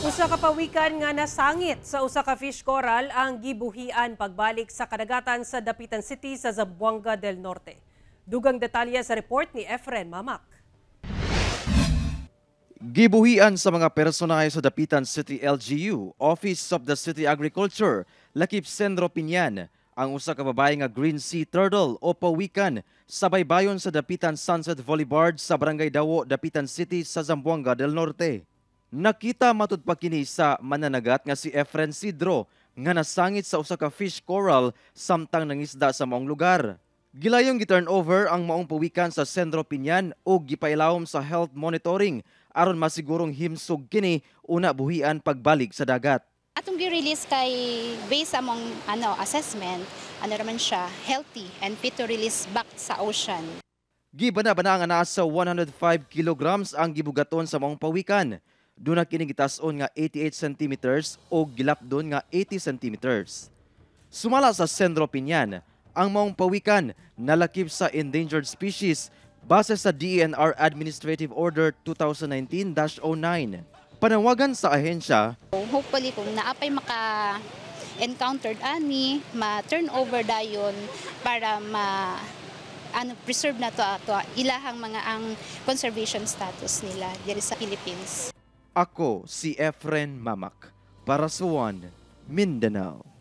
Usa ka pawikan nga nasangit sa usa ka fish coral ang gibuhian pagbalik sa kadagatan sa Dapitan City sa Zamboanga del Norte. Dugang detalye sa report ni Efren Mamak. Gibuhian sa mga personahe sa Dapitan City LGU, Office of the City Agriculture, lakip Sendro Piñan, ang usa ka babae nga green sea turtle o pawikan sa baybayon sa Dapitan Sunset Boulevard sa Barangay Dawo, Dapitan City sa Zamboanga del Norte. Nakita matud pa kini sa mananagat nga si Efren Sidro nga nasangit sa usa ka fish coral samtang nangisda sa maong lugar. Gilayong gi-turn over ang maong pawikan sa Sendro Piñan ug gipailawom sa health monitoring aron masigurong himsog kini una buhian pagbalik sa dagat. Atong gi-release kay based sa among assessment, ano naman siya, healthy and fit to release back sa ocean. Gibana-bana nga naa sa 105 kilograms ang gibugaton sa maong pawikan. Duna kini gitas-on nga 88 centimeters o gilapdon nga 80 centimeters. Sumala sa Sendro Piñan, ang maong pawikan nalakip sa endangered species base sa DENR Administrative Order 2019-09. Panawagan sa ahensya, Hopefully kung naapay maka encountered ani, ma-turn over dayon para ma preserve na to ato ilahang mga ang conservation status nila diri sa Philippines. Ako si Efren Mamak para sa One Mindanao.